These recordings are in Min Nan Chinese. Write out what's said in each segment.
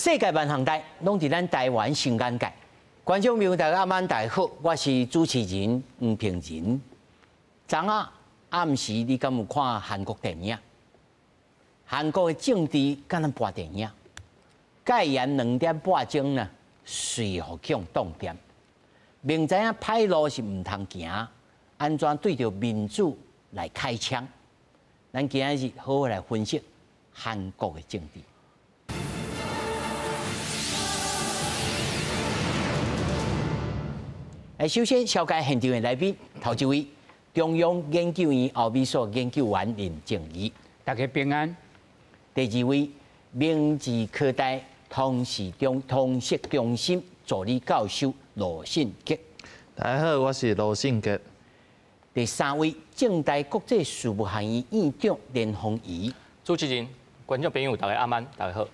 世界萬行代，攏佇咱台灣新眼界。觀眾朋友大家暗晚大家好，我是主持人黃平仁。昨仔暗時你敢有看韓國電影？韓國的政治敢若播電影，戒嚴2點半鐘呢，隨予去擋電。明知影歹路是毋通行，按怎對著民主來開槍？咱今仔日好好來分析韓國的政治。首先，紹介現場的來賓，頭一位中央研究院歐美所研究員林靜儀，大家平安。第二位，明治科大通識中心助理教授羅信杰，大家好，我是羅信杰。第三位，政大國際事務學院院長連鳳儀，主持人、觀眾朋友大家晚安，大家好。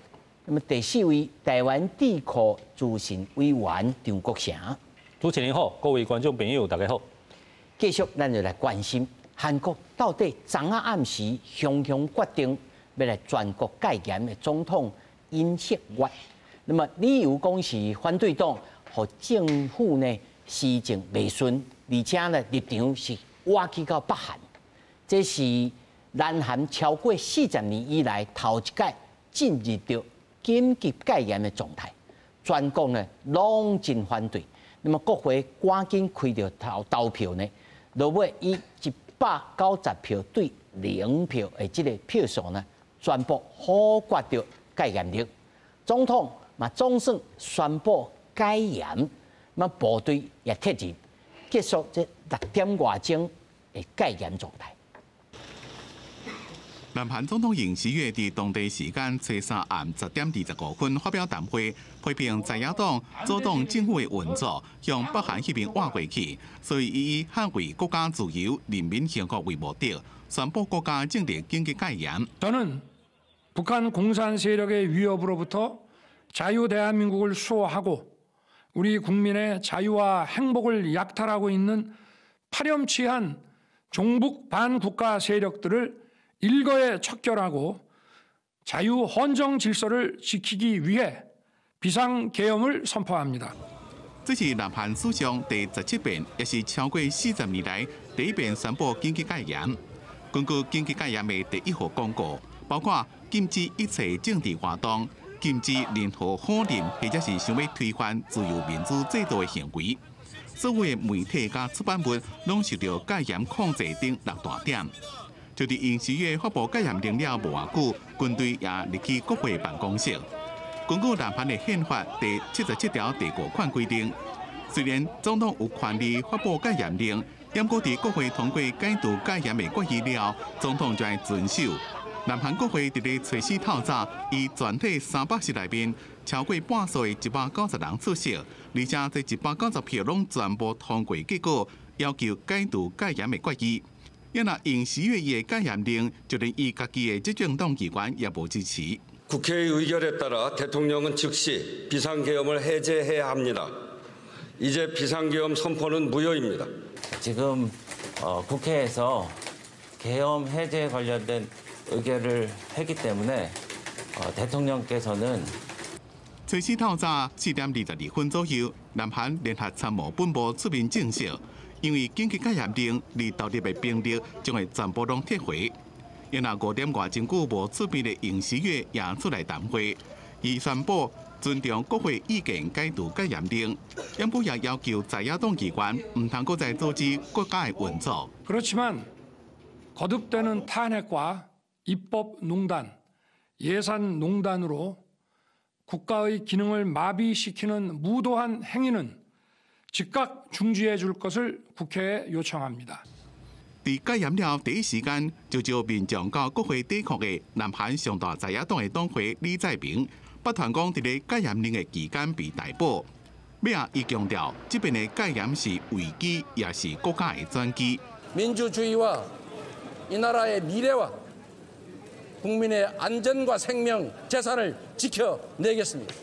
那麼第四位，台灣智庫資深委員張國成。主持人好，各位觀眾朋友大家好。繼續，咱就來關心韓國到底昨仔暗時雄雄決定欲來全國戒嚴的總統尹錫悅。那麼理由講是反對黨予政府呢施政袂順，而且呢立場是倚去到北韓，這是南韓超過40年以來頭一擺進入著緊急戒嚴的狀態，全國呢攏真反對。那麼國會趕緊開著投票呢，落尾以190票對0票的這個票數呢，全部否決著戒嚴令。總統嘛總算宣布解嚴，那部隊也撤入，結束這6點外鐘的戒嚴狀態。南韓總統尹錫悅佇當地時間初三暗10點25分發表談話，批評在野黨阻擋政府的運作，向北韓彼邊倚過去，所以伊以捍衛國家自由、人民幸福為目的，宣布國家進入緊急戒嚴。 저는 북한 공산 세력의 위협으로부터 자유 대한민국을 수호하고 우리 국민의 자유와 행복을 약탈하고 있는 파렴치한 종북 반국가 세력들을 일거에 척결하고 자유 헌정 질서를 지키기 위해 비상계엄을 선포합니다. 這是南韓史上第17遍，也是超過40年來第一遍宣布緊急戒嚴。根據緊急戒嚴的第一號公告，包括禁止一切政治活動、禁止任何否認或者是想欲推翻自由民主制度的行為。所有的媒體佮出版物攏受著戒嚴控制等六大點。就佇尹錫悅發布戒嚴令了無偌久，軍隊也入去國會辦公室。根據南韓的憲法第77條第5款規定，雖然總統有權利發布戒嚴令，毋過佇國會通過解除戒嚴的決議了，總統就愛遵守。南韓國會佇咧初四透早，以全體310內面超過半數的190人出席，而且這190票攏全部通過結果，要求解除戒嚴的決議。因若尹錫悅伊的戒嚴令，就連伊家己的執政黨議員也無支持。 국회의 의결에 따라 대통령은 즉시 비상계엄을 해제해야 합니다. 이제 비상계엄 선포는 무효입니다. 지금 국회에서 계엄 해제 관련된 의결을 했기 때문에 대통령께서는 初四透早4點22分左右，南韓聯合參謀本部出面證實，因為緊急戒嚴令而投入的兵力將會全部攏撤回。因若5點外鐘久無出面的尹錫悅也出來談話，伊宣布尊重國會意見解除戒嚴令，毋過也要求在野黨議員毋通閣再阻止國家的運作。 그렇지만 거듭되는 탄핵과 입법 농단, 예산 농단으로 국가의 기능을 마비시키는 무도한 행위는 즉각 중지해 줄 것을 국회에 요청합니다. 佇戒嚴了第一時間就召民眾到國會抵抗的南韓上大在野黨的黨魁李在明，不斷講佇咧戒嚴令的期間被逮捕。尾仔伊強調，這遍的戒嚴是危機，也是國家的轉機。 민주주의와 이 나라의 미래와 국민의 안전과 생명, 재산을 지켜내겠습니다.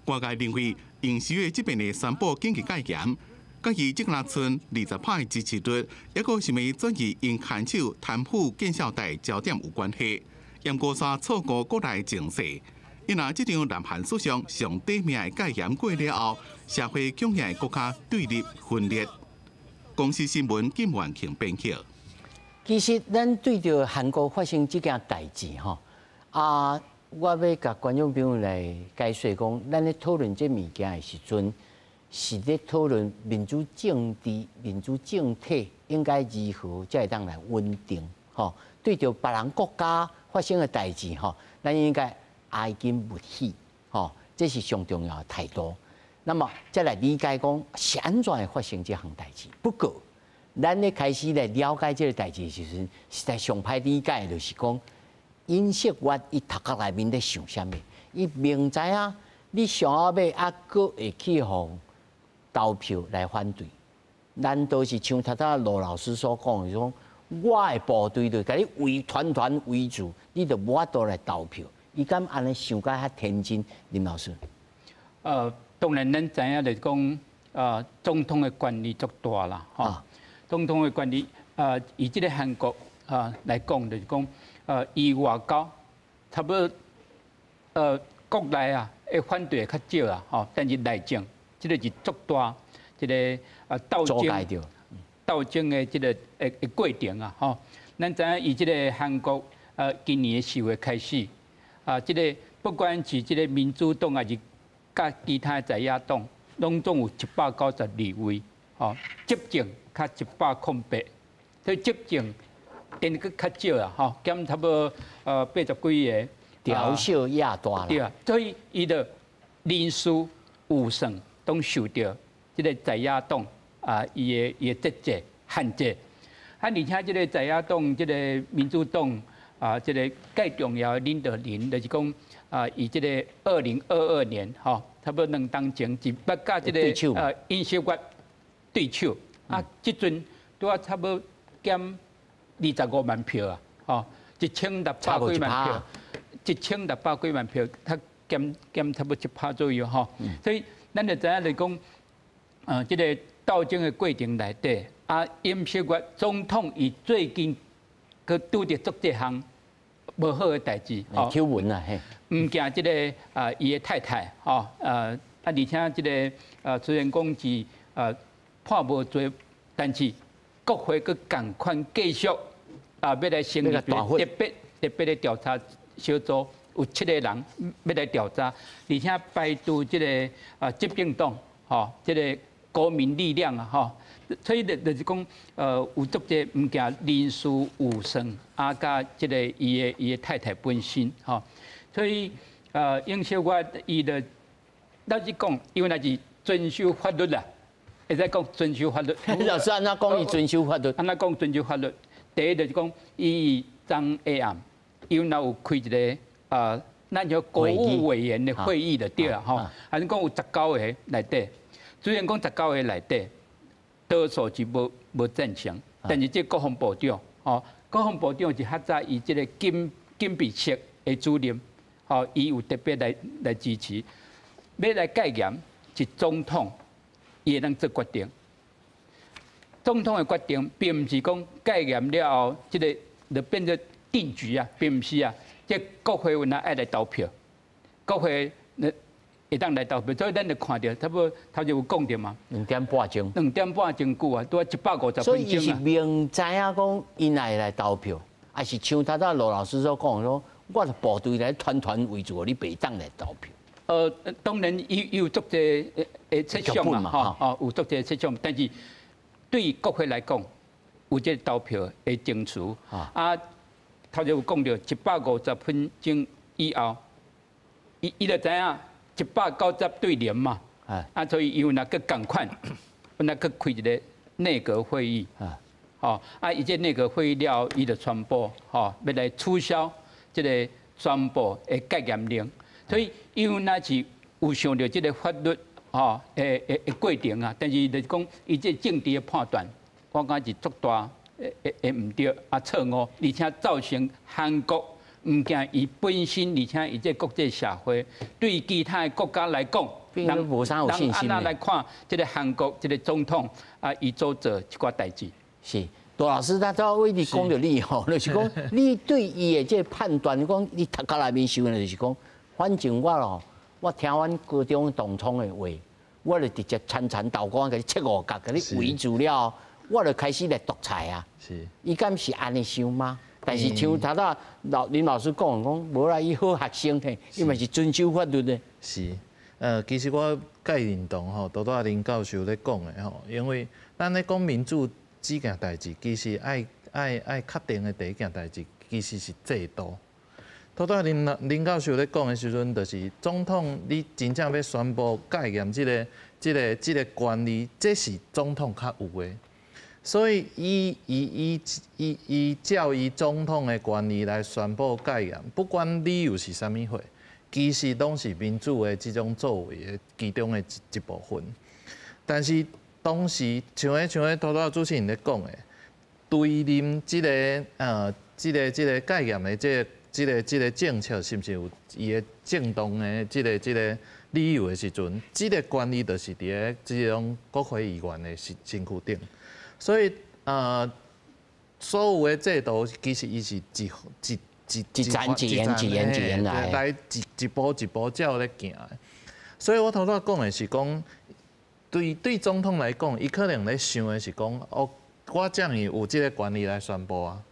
外界認為，尹錫悅這遍的宣布緊急戒嚴，佮伊這若賰20%的支持率，抑閣想欲轉移𪜶牽手貪腐見效貸焦點有關係，毋過煞錯估國內情勢。因為這場南韓史上上短命的戒嚴過了後，社會恐嚇閣較對立分裂。公視新聞金元慶編輯。其實咱對著韓國發生這件代誌吼，啊，我欲共觀眾朋友來解說講，咱咧討論這物件的時陣，是咧討論民主政治、民主政體應該如何才會當來穩定吼。對著別人國家發生的代誌吼，咱應該哀今勿喜吼，這是上重要的態度。那麼再來理解講是按怎會發生這項代誌。不過，咱咧開始來了解這個代誌的時陣，實在上歹理解，就是講尹錫悅伊頭殼內面咧想啥物？伊明知影你上後尾猶閣會去予投票來反對，難道是像頭拄羅老師所講的講，我的部隊就共你圍團團圍住，你就無法度來投票？伊敢按呢想甲遐天真？林老師？當然咱知影就是講，總統的權力足大啦，吼。總統的權力，以這個韓國來講，就是講，伊外交差不多，國內啊，會反對的較少啦，吼，但是內政，這個是足大，這個鬥爭，鬥爭的這個的過程啊，吼。咱知影以這個韓國今年的4月開始，啊，這個不管是這個民主黨還是佮其他在野黨，攏總有192位，吼，執政較108，所以執政變閣較少啦，吼，減差不多80幾个，朝小野大啦。對啊，所以伊的人事預算攏受著這個在野黨啊，伊的節制限制。啊，而且這個在野黨，這個民主黨啊，這個蓋重要的領導人，就是講啊，以這個2022年吼，差不多兩冬前，就捌佮這個尹錫悅對手，啊，這陣拄仔差不多減25萬票啊，吼，1600幾萬票，1600幾萬票，較減差不多1%左右吼。所以咱就知影來講，這個鬥爭的過程內底，啊，尹錫悅總統伊最近閣拄著足這項無好的代誌，吼，醜聞啊，嘿，毋驚這個啊，伊的太太，吼，啊，而且這個雖然講是判無罪，但是國會閣仝款繼續啊，欲來成立特別的調查小組，有七個人欲來調查，而且排除這個啊執政黨，吼，這個國民力量啊，吼，所以就是講，有足濟毋驚人事預算，啊，佮這個伊的太太本身，吼，所以尹錫悅伊就老實講，因為那是遵守法律啦，會使講遵守法律。老師按怎講伊遵守法律？按怎講遵守法律？第一就是講，伊昨下暗，伊若有開一個啊，咱叫國務委員的會議就對啦，吼，還是講有19个內底，雖然講十九个內底，多數是無贊成，但是這國防部長，吼，國防部長是較早伊這個金炳錫的主任，吼，伊有特別來支持，欲來戒嚴是總統，伊會當做決定。總統的決定，並毋是講戒嚴了後，這個就變做定局啊，並毋是啊。這國會有哪愛來投票，國會會當來投票，所以咱就看著，差不多頭就有講著嘛。2點半鐘。2點半鐘久啊，拄仔150分鐘啊。所以伊是明知影講𪜶愛來投票，還是像頭拄羅老師所講說，我的部隊來團團圍住，你袂當來投票。當然伊有足濟的設想嘛，吼，哦，有足濟設想，但是對國會來講，有這個投票的程序。啊，頭就有講著150分鐘以後，伊就知影190對0嘛。啊，所以伊有若閣仝款，有若閣開一個內閣會議。吼，啊，伊這內閣會議了後，伊就宣布，吼，欲來取消這個全部的戒嚴令。所以伊有若是有想著這個法律，吼，的過程啊，但是就是講伊這政治的判斷，我感覺是足大的毋對啊錯誤，而且造成韓國毋驚伊本身，而且伊這國際社會對其他的國家來講，人無啥有信心。人按怎來看這個韓國這個總統啊，伊所做這寡代誌？是杜老師，他都為你講著你吼，就是講你對伊的這個判斷，講你頭殼內面想的就是講，反正我咯，我聽阮高中同窗的話，我就直接層層道光共你切五角，共你圍住了，我就開始來獨裁啊。伊敢是按呢想嗎？但是像頭拄老林老師講講，無啦，伊好學生嘿，伊嘛是遵守法律的。是，其實我蓋認同吼，拄拄林教授咧講的吼，因為咱咧講民主這件代誌，其實愛愛愛確定的第一件代誌，其實是制度。拄拄林林教授咧講的時陣，就是總統你真正欲宣布戒嚴這个、這个、這个權利，這是總統較有的。所以，伊伊伊伊伊照伊總統的權利來宣布戒嚴，不管理由是啥物貨，其實攏是民主的這種作為的其中的一一部分。但是當時像彼像彼拄拄主持人咧講的，對啉這个這个這个戒嚴的這个這个這个政策，是毋是有伊的正當的這个這个理由的時陣，這个權利就是佇咧這種國會議員的身身軀頂。所以，所有的制度其實伊是一一一一層一層一層一層來，來一一步一步照咧行的。所以我頭拄講的是講，對對總統來講，伊可能咧想的是講，哦，我這樣有這个權利來宣布啊。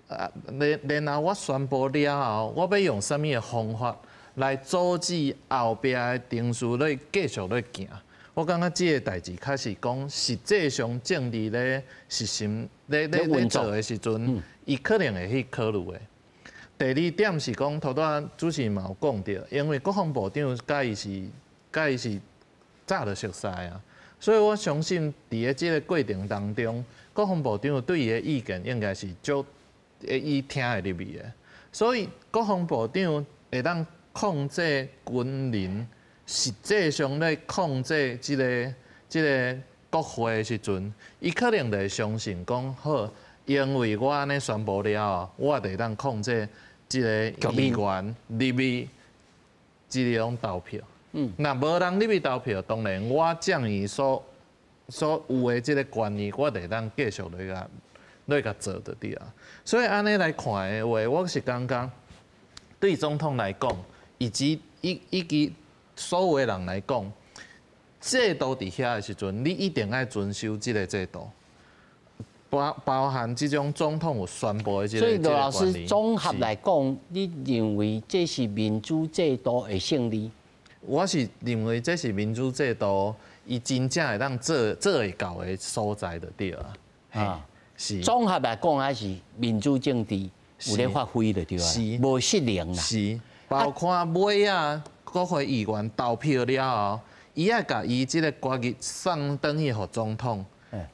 啊，然然後我宣布了後，我欲用啥物的方法來阻止後壁的程序咧繼續咧行？我感覺這个代誌較是講，實際上政治咧實行咧咧咧做的時陣，伊可能會去考慮的。第二點是講，頭拄仔主持人嘛有講著，因為國防部長佮伊是佮伊是早就熟似啊，所以我相信佇咧這个過程當中，國防部長對伊的意見應該是足會伊聽會入去的。所以國防部長會當控制軍人。實際上咧控制這个這个國會的時陣，伊可能就會相信講好，因為我按呢宣布了後，我就會當控制這个議員入去這種投票。若無人入去投票，當然我將伊所所有的這个權利，我就會當繼續來共來共做就對啊。所以按呢來看的話，我是感覺對總統來講，以及以以及所有的人來講，制度佇遐的時陣，你一定愛遵守這个制度，包包含這種總統有宣布的這个。所以羅老師綜合來講，你認為這是民主制度的勝利？我是認為這是民主制度，伊真正會當做做會到的所在就對啊。啊，是。綜合來講，還是民主政治有咧發揮就對啊，是，無失靈啦。是，包括尾仔。國會議員投票了後，伊愛共伊這个決議送轉去予總統，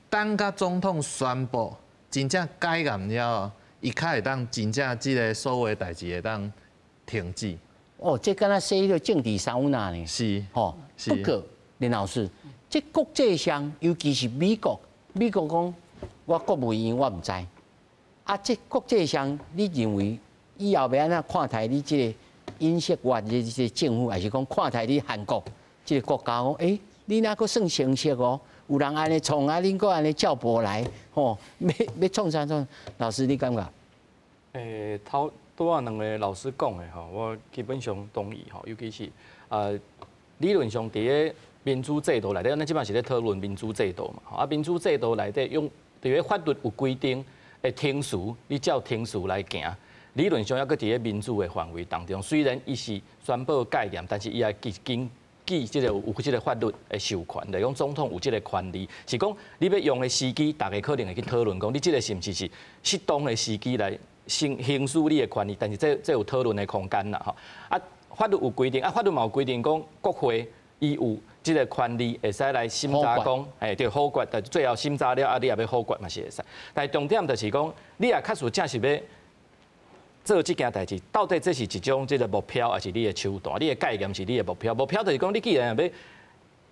等甲總統宣布真正解嚴了後，伊較會當真正這个所有的代誌會當停止。哦，這敢若說彼个政治桑拿呢？是，吼。不過林老師，這國際上，尤其是美國，美國講我國務院我毋知。啊，這國際上，你認為以後欲按怎看待你這个？尹錫悅這個政府，還是講看待你韓國這个國家講，欸，你哪閣算成熟哦？有人按呢創啊，恁閣按呢照步來，吼，欲欲創啥創？老師你感覺？欸，頭拄仔兩个老師講的吼，我基本上同意吼，尤其是理論上佇咧民主制度內底，咱這擺是咧討論民主制度嘛，啊，民主制度內底用佇咧法律有規定的程序，你照程序來行。理論上猶閣佇咧民主的範圍當中，雖然伊是宣布戒嚴，但是伊也根據這个有這个法律的授權，就是講總統有這个權利，是講你欲用的時機，大家可能會去討論講，你這个是毋是是適當的時機來行行使你的權利，但是這這有討論的空間啦，吼。啊，法律有規定，啊，法律嘛有規定講，國會伊有這个權利會使來審查講，嘿，對，否決，但最後審查了，啊，你若欲否決嘛是會使。但是重點就是講，你若確實正是欲做這件代誌，到底這是一種這个目標，還是你的手段？你的戒嚴是你的目標？目標就是講，你既然欲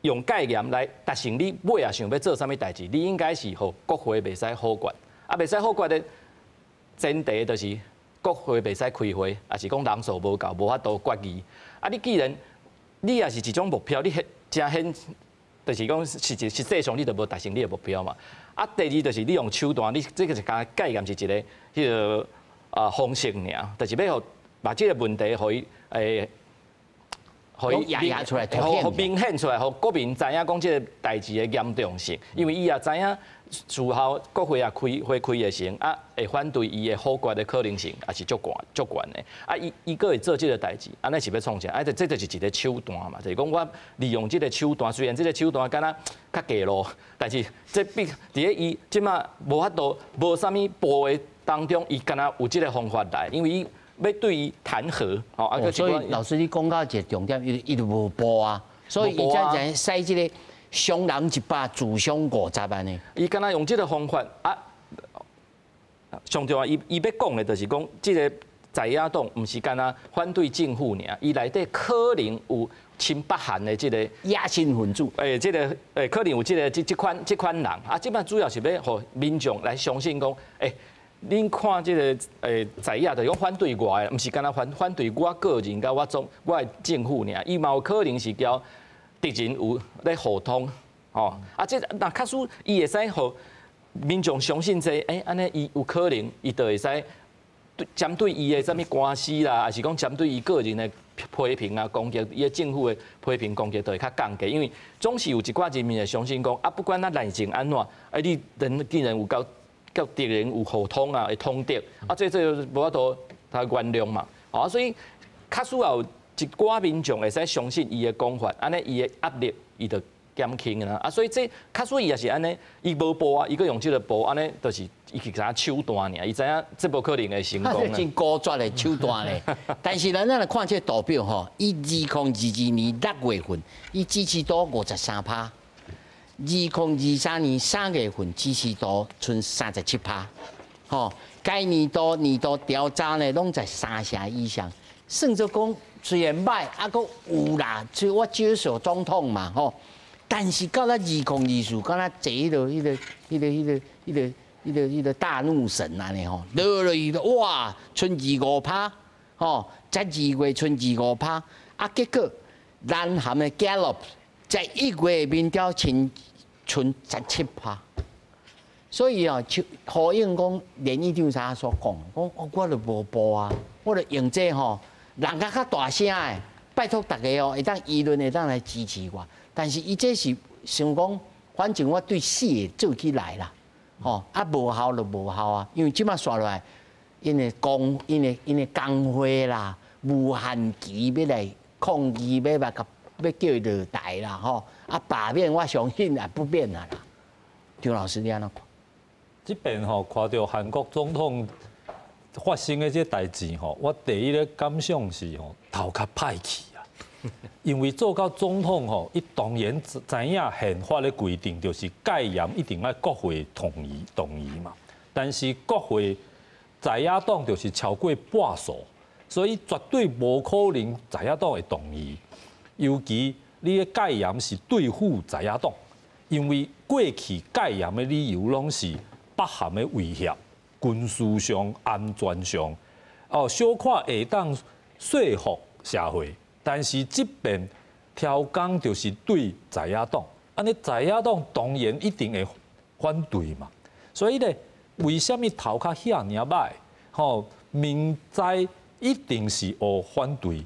用戒嚴來達成你尾仔想欲做啥物代誌，你應該是予國會袂使否決。啊，袂使否決的前提就是國會袂使開會，抑是講人數無夠，無法度決議。啊，你既然你若是一種目標，你誠顯就是講實際實際上你就無達成你的目標嘛。啊，第二就是你用手段，你這个是敢若戒嚴是一个彼个方式爾，就是欲予把這个問題予伊予伊壓出來，予明顯出來，予國民知影講這个代誌的嚴重性，因為伊也知影事後國會也開會開會成，啊會反對伊的否決的可能性也是足懸足懸的。啊，伊伊閣會做這个代誌，按呢是欲創啥？啊，這這就是一个手段嘛，就是講我利用這个手段，雖然這个手段敢若較低落，但是這比佇咧伊這馬無法度無啥物步的當中，伊敢若有這个方法來，因為伊欲對伊彈劾，吼啊！所以老師你講到一个重點，伊伊就無步啊，所以伊才使這个傷人100，自傷50按呢。伊敢若用這个方法啊，上重要，伊伊欲講的就是講，這个在野黨毋是干焦反對政府爾，伊內底可能有親北韓的這个野心分子，這个可能有這个這這款這款人啊，這擺主要是欲予民眾來相信講，恁看這个在野就是講反對我的，毋是干焦反反對我個人佮我總我的政府爾，伊嘛有可能是交敵人有咧互通，吼啊！這若假使伊會使予民眾相信這，按呢伊有可能，伊就會使對針對伊的啥物官司啦，抑是講針對伊個人的批評啊、攻擊，伊的政府的批評攻擊就會較降低，因為總是有一寡人民會相信講，啊，不管咱內情按怎，啊，你人既然有佮佮敵人有互通啊，會通敵，啊，這這無法度他原諒嘛，啊，所以假使有一寡民眾會使相信伊的講法，按呢伊的壓力伊就減輕啦，啊，所以這假使伊也是按呢，伊無步啊，伊閣用這个步，按呢就是伊其實手段爾，伊知影這無可能會成功。真果決的手段咧，但是咱咱來看這個圖表吼，伊2022年6月份，伊支持度53%。2023年3月份支持度賰37%，吼，該年度年度調查呢，攏在三成以上，算做講雖然䆀，啊，閣有啦，所以我接受總統嘛，吼。但是到了2024，敢若坐彼个、彼个、彼个、彼个、彼个、彼个、彼个大怒神按呢吼，落落去哇，賰25%，吼，才2月賰25%，啊，結果南韓的 Gallup 在1月民調賰賰17%，所以啊，就呼應講連議長所講，講我就無步啊，我就用這吼，人家較大聲的，拜託大家哦，會當輿論會當來支持我。但是伊這是想講，反正我對死會做起來啦，吼啊無效就無效啊，因為這馬煞落來，𪜶的工，𪜶的𪜶的工會啦，無限期欲來抗議，欲來共欲叫伊落台啦，吼啊罷免，我相信也不免啊啦。張老師你按怎看？這邊吼看著韓國總統發生的這代誌吼，我第一个感想是吼頭殼歹去啊，因為做到總統吼，伊當然知影憲法的規定就是戒嚴一定愛國會同意同意嘛，但是國會在野黨就是超過半數，所以絕對無可能在野黨會同意。尤其你的戒嚴是對付在野黨，因為過去戒嚴的理由攏是北韓的威脅、軍事上、安全上，哦，小可會當說服社會，但是這邊刁工就是對在野黨，按呢在野黨當然一定會反對嘛。所以咧，為啥物頭殼遐爾䆀？吼，明知一定是會反對，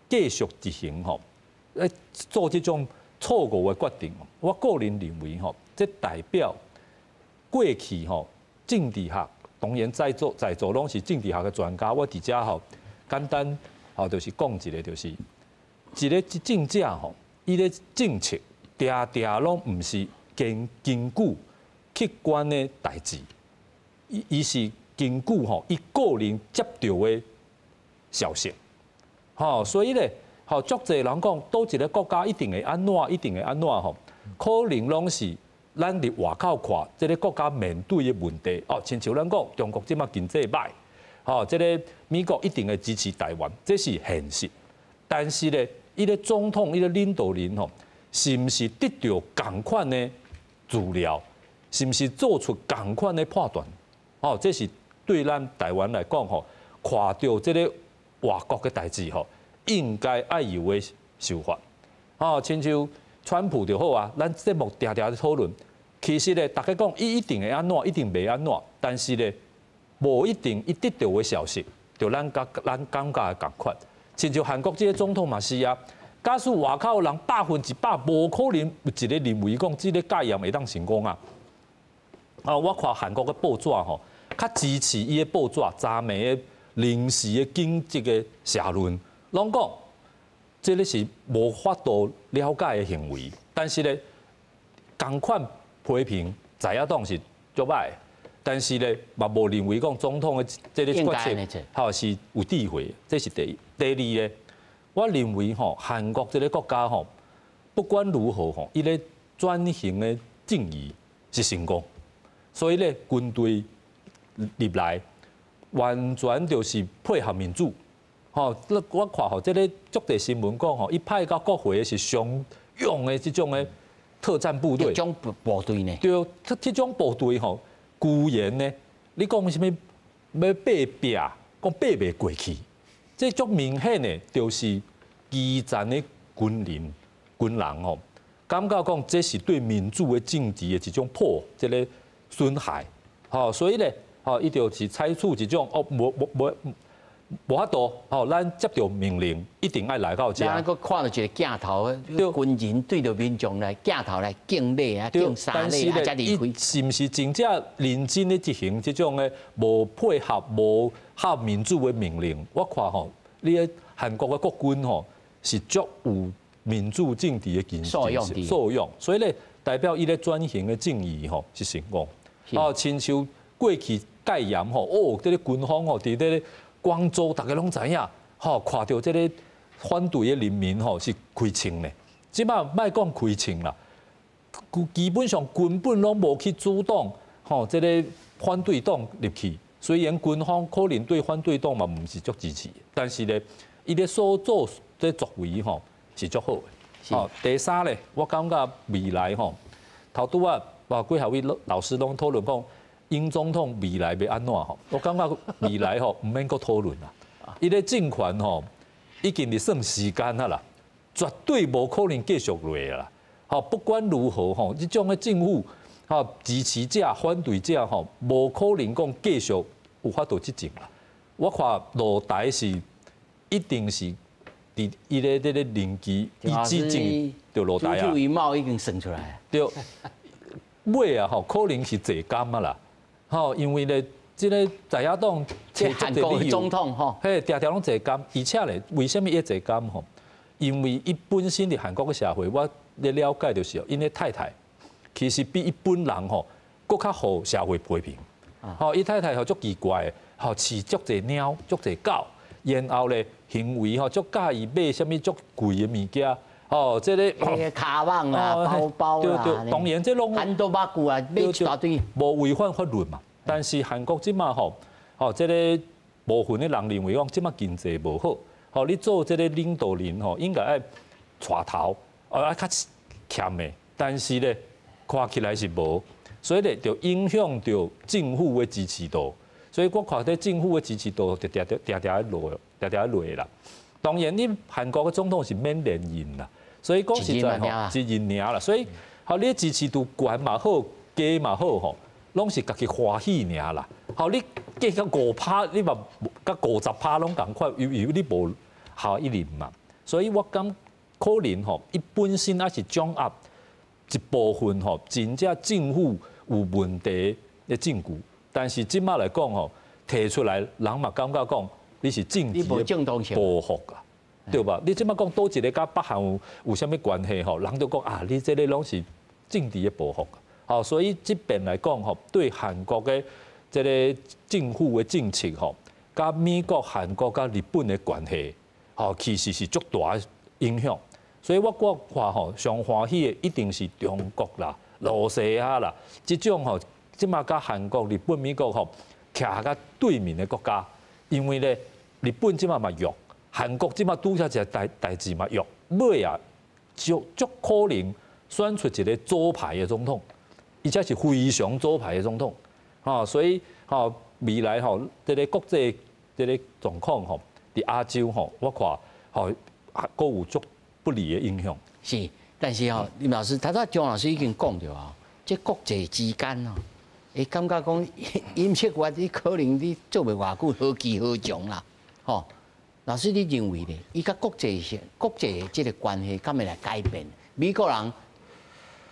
繼續執行吼，做這種錯誤的決定。我個人認為吼，這代表過去吼政治學，當然在座在座攏是政治學的專家，我佇遮吼簡單吼就是講一個，就是一個執政者吼，伊的政策定定攏毋是根根據客觀的代誌，伊伊是根據吼伊個人接著的消息，吼，所以咧，吼，足濟人講，佗一个國家一定會按怎，一定會按怎吼，可能攏是咱佇外口看，這个國家面對的問題，哦，親像咱講，中國這馬經濟䆀，吼，這个美國一定會支持台灣，這是現實。但是咧，伊个總統，伊个領導人吼，是毋是得著仝款的資料？是毋是做出仝款的判斷？哦，這是對咱台灣來講吼，看著這个外國的代誌吼，應該愛有的想法。哦，親像川普就好啊，咱節目定定咧討論。其實咧，大家講伊一定會按怎，一定袂按怎，但是咧，無一定伊得著的消息就就咱感覺的仝款。親像韓國這个總統嘛是啊，假使外口人100%無可能有一个認為講這个戒嚴會當成功啊。啊，我看韓國的報紙吼，較支持伊的報紙，昨暝的臨時的緊急的社論，攏講這个是無法度了解的行為，但是咧，仝款批評在野黨是足歹的，但是咧嘛無認為講總統的這个決策吼是有智慧，這是第一。第二咧，我認為吼韓國這个國家吼，不管如何吼，伊咧轉型的正義是成功，所以咧軍隊入來完全就是配合民主。吼，我看吼，這个足濟新聞講吼，伊派到國會是常用的這種的特戰部隊。這種部隊呢？對，這種部隊吼，居然呢，你講啥物欲爬壁，講爬袂過去，這足明顯的，就是基層的軍人吼，感覺講這是對民主的政治的一種破，這个損害，吼，所以咧，吼，伊就是採取一種哦，無法度，吼，咱接著命令，一定愛來到遮。咱閣看著一个鏡頭，軍人對著民眾來鏡頭來敬禮啊，敬三禮啊，才離開。是毋是真正認真咧執行這種的無配合、無合民主的命令？我看吼，你咧韓國的國軍吼是足有民主政治的精神素養，所以咧代表伊咧轉型的正義吼是成功。哦，親像過去戒嚴吼，哦，這个軍方吼佇咧光州大家攏知影，吼，看著這个反對的人民吼是開槍的，這擺莫講開槍啦，基本上根本攏無去主動吼，這个反對黨入去。雖然軍方可能對反對黨嘛毋是足支持，但是咧，伊咧所做這作為吼是足好的。吼，第三咧，我感覺未來吼，頭拄仔哇幾下位老師攏討論講。尹總統未來欲按怎吼？我感覺未來吼毋免閣討論啦。伊咧政權吼已經佇算時間啊啦，絕對無可能繼續落啦。吼，不管如何吼，這種的政府吼支持者、反對者吼，無可能講繼續有法度執政啦。我看落台是一定是佇伊咧這个任期伊執政就落台啊。朱一茂已經算出來。對，尾啊吼，可能是坐監啊啦。吼，因為咧，這个在野黨這韓國總統吼，嘿，定定攏坐監，而且咧，為啥物會坐監吼？因為伊本身佇韓國的社會，我咧了解就是，𪜶的太太其實比一般人吼，閣較予社會批評。吼，伊太太吼足奇怪的，吼飼足濟貓、足濟狗，然後咧行為吼足佮意買啥物足貴的物件。哦，這个卡網啊、包包啊，對對，當然這攏很多百句啊，買一大堆，無違反法律嘛。但是韓國這馬吼，吼這个部分的人認為講這馬經濟無好，吼你做這个領導人吼應該愛帶頭，哦愛較儉的，但是咧看起來是無，所以咧就影響著政府的支持度。所以我看這政府的支持度就定定定定咧落，定定咧落啦。當然，你韓國的總統是免連任啦。所以講實在吼，一任爾啦。所以，吼你支持度懸嘛好，低嘛好吼，攏是家己歡喜爾啦。吼你加到5%，你嘛佮50%攏仝款，因為你無下一任嘛。所以我感可能吼，伊本身也是掌握一部分吼，真正政府有問題的證據。但是這馬來講吼，提出來人嘛感覺講你是政治的報復啊。對吧？你這馬講佗一个佮北韓有啥物關係吼？人就講啊，你這个攏是政治的報復。吼，所以這邊來講吼，對韓國的這个政府的政策吼，佮美國、韓國佮日本的關係，吼，其實是足大的影響。所以我看吼，上歡喜的一定是中國啦、羅西亞啦，這種吼，這馬佮韓國、日本、美國吼，徛較對面的國家，因為咧，日本這馬嘛弱。韓國這馬拄才一个代誌嘛弱，尾啊，足足可能選出一个左派的總統，而且是非常左派的總統，吼，所以吼未來吼這个國際這个狀況吼，佇亞洲吼，我看吼閣有足不利的影響。是，但是吼，林老師，頭拄張老師已經講著啊，這國際之間哦，會感覺講尹錫悅你可能你做袂偌久，何去何從啦？吼，老師你認為咧，伊佮國際性、國際的這個關係，敢會來改變？美國人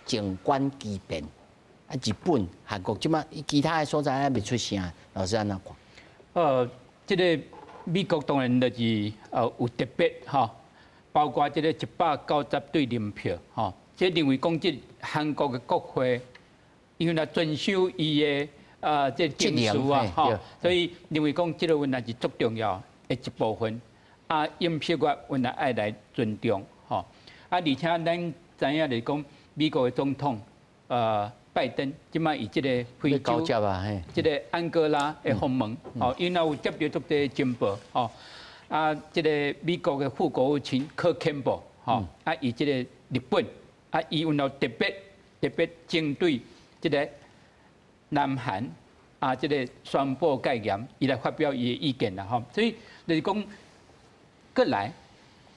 靜觀其變，啊，日本、韓國這馬其他的所在還未出聲，老師按怎看？這個美國當然就是有特別吼，包括這個190對0票吼，這認為講這韓國的國會，因為來遵守伊的這程序啊吼，所以認為講這個問題是足重要的一部分。啊，尹錫悅阮也愛來尊重吼。啊，而且咱知影就是講美國的總統拜登，這擺伊這個非洲，這個安哥拉的訪問，吼，𪜶也有接著足濟情報，吼。啊，這個美國的副國務卿柯坎布，吼，啊，伊這個日本，啊，伊有特別特別針對這個南韓啊，這個宣布戒嚴，伊來發表伊的意見啦，吼。所以就是講，過來，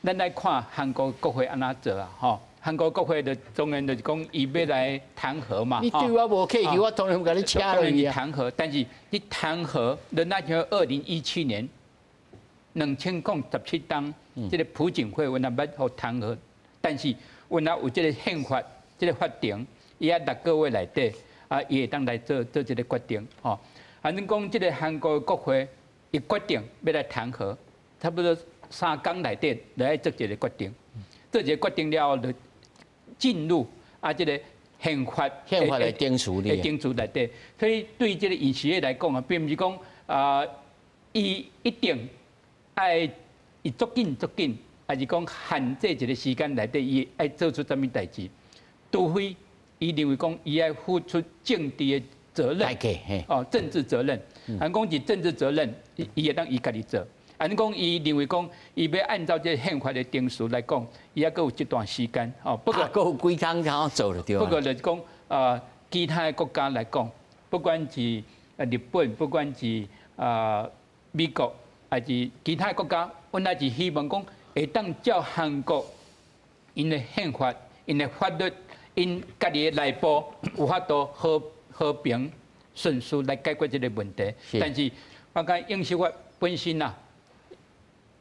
咱來看韓國國會按怎做啊，吼。韓國國會的當然就是講，伊欲來彈劾嘛。你對我無客氣，我當然共你請落去啊。彈劾，但是你彈劾，人那像2017年2017冬，這個朴槿惠阮也欲予彈劾，但是阮也有這個憲法，這個法庭，伊愛6個月內底，啊，伊會當來做做這個決定，吼。反正講這個韓國國會，伊決定欲來彈劾，差不多3工內底來做一個決定，做一個決定了後，就進入啊，這個憲法憲法的程序的程序內底，所以對這個尹錫悅來講啊，並毋是講啊，伊一定愛伊足緊足緊，還是講限制一個時間內底，伊愛做出啥物代誌，除非伊認為講伊愛付出政治的責任，哦，政治責任，按講是政治責任，伊伊會當伊家己做。按講伊認為講，伊欲按照這個憲法的程序來講，伊猶閣有這段時間。哦，不過閣有幾工通做就對。不過就是講，其他的國家來講，不管是日本，不管是美國，還是其他國家，阮也是希望講，會當照韓國𪜶的憲法、𪜶的法律、𪜶家己的內部有法度和和平順序來解決這個問題。但是，我感覺尹錫悅本身啊，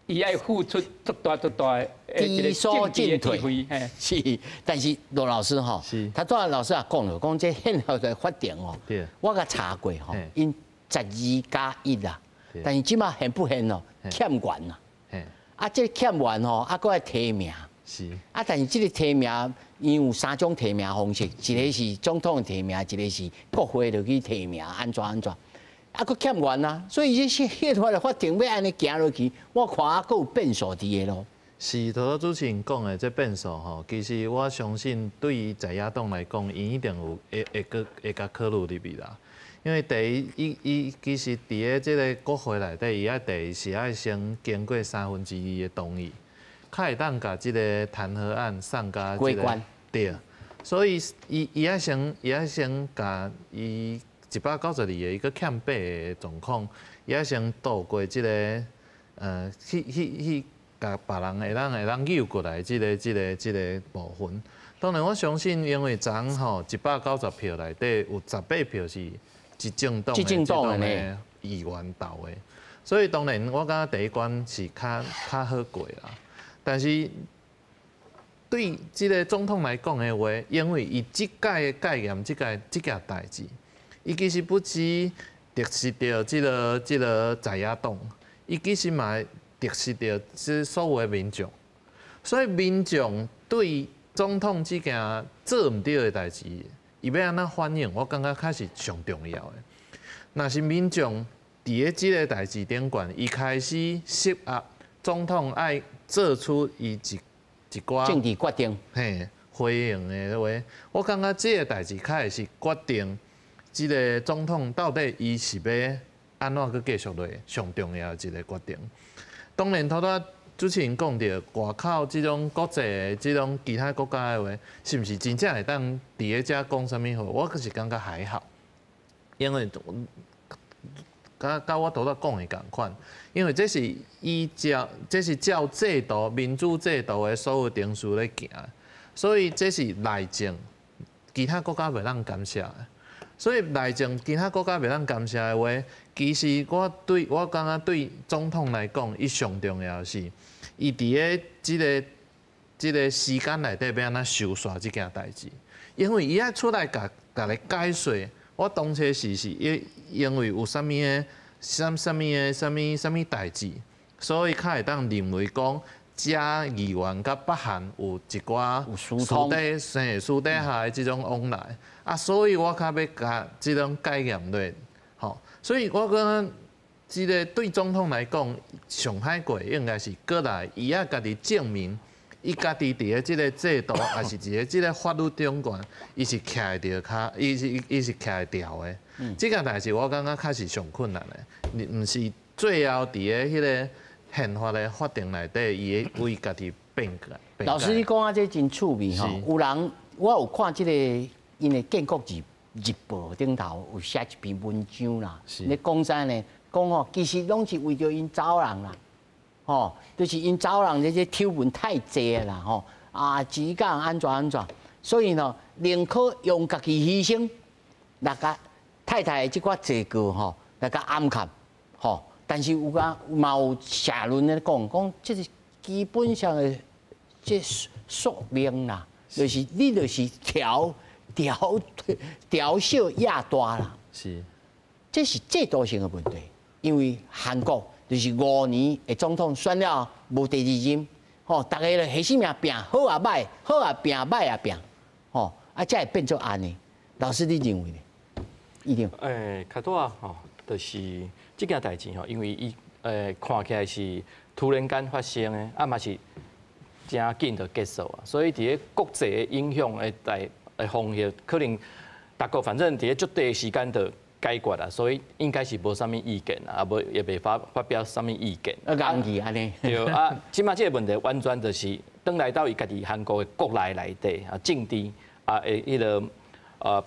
伊愛付出足大足大的知所進退，是，但是羅老師吼，他拄仔老師也講了，講這憲法的法定哦，我共查過吼，𪜶12加1啦，但是這馬現不現哦，欠員啊，啊，這欠員吼，啊，閣愛提名，啊，但是這個提名，𪜶有三種提名方式，一個是總統的提名，一個是國會就去提名，按怎按怎。啊，閣欠員啊，所以這憲法的法定欲按呢行落去，我看啊，閣有變數佇个咯。是，頭拄主持人講的這變數吼，其實我相信對於在野黨來講，𪜶一定有會會閣會共考慮入去啦。因為第一，伊伊其實佇咧這個國會內底，伊愛第一是愛先經過2/3的同意，較會當共這個彈劾案送共這個對。所以伊伊愛先伊愛先共伊192個，伊閣欠八個狀況，伊愛先渡過這個，去去去，共別人會當會當扭過來這個這個這個部分。當然，我相信，因為昨吼190票內底有18票是執政黨的這種的議員投的，所以當然我感覺第一關是較較好過啦。但是對這個總統來講的話，因為伊這屆的戒嚴，這屆這件代誌。伊其實不止得失著這個這個在野黨，伊其實嘛得失著這所有的民眾，所以民眾對總統這件做毋對的代誌，伊欲按怎反應，我感覺較是上重要的。若是民眾佇咧這個代誌頂懸，伊開始施壓總統愛做出伊一一寡政治決定，嘿，回應的話，我感覺這個代誌較會是決定。這個總統到底伊是欲按怎閣繼續落去，上重要的一個決定。當然，頭拄主持人講著外口這種國際的這種其他國家的話，是毋是真正會當佇咧遮講啥物話？我閣是感覺還好，因為佮佮我頭拄講的仝款，因為這是依照這是照制度民主制度的所有程序咧行，所以這是內政，其他國家袂當干涉的。所以內政其他國家袂當干涉的話，其實我對我感覺對總統來講，伊上重要的是，伊佇咧這個時間內底欲按怎收煞這件代誌，因為伊愛出來共逐家解說，我當初是因為有啥物的啥啥物的啥物啥物代誌，所以較會當認為講，遮議員佮北韓有一寡私底下的這種往來，啊，所以我較欲共這種解嚴落，吼，所以我感覺這個對總統來講，上歹過應該是過來，伊愛家己證明，伊家己佇咧這個制度，抑是佇咧這個法律頂懸，伊是徛會著跤，伊是徛會牢的。這個代誌我感覺較是上困難的，你毋是最後佇咧彼個憲法的法定內底，伊會為家己辯解。老師，你講啊，這真趣味吼。有人我有看這個𪜶的建國日日報頂頭有寫一篇文章啦。咧講啥呢？講吼，其實攏是為著𪜶查某人啦，吼，就是𪜶查某人這些醜聞太濟啦，吼，啊，只講按怎按怎，所以呢，寧可用家己犧牲，來共太太的這寡罪過吼，來共掩蓋，吼。但是有講嘛有社論咧講，講這是基本上的這宿命啦，就是你就是調小壓大啦。這是制度性的問題，因為韓國就是5年的總統選了無第二任，吼，逐家咧彼死命拚，好也歹，好也拚，歹也拚，吼，啊，才會變做按呢。老師，你認為呢？一定。欸，較拄仔吼，就是這件代誌吼，因為伊看起來是突然間發生的，啊嘛是誠緊就結束啊，所以佇咧國際的影響的大的風險，可能逐國反正佇咧足短的時間就解決啦，所以應該是無啥物意見啦，啊無也袂發表啥物意見。啊，硬去按呢。對啊，這馬這個問題完全就是轉來到伊家己韓國的國內內底啊，政治啊，的彼個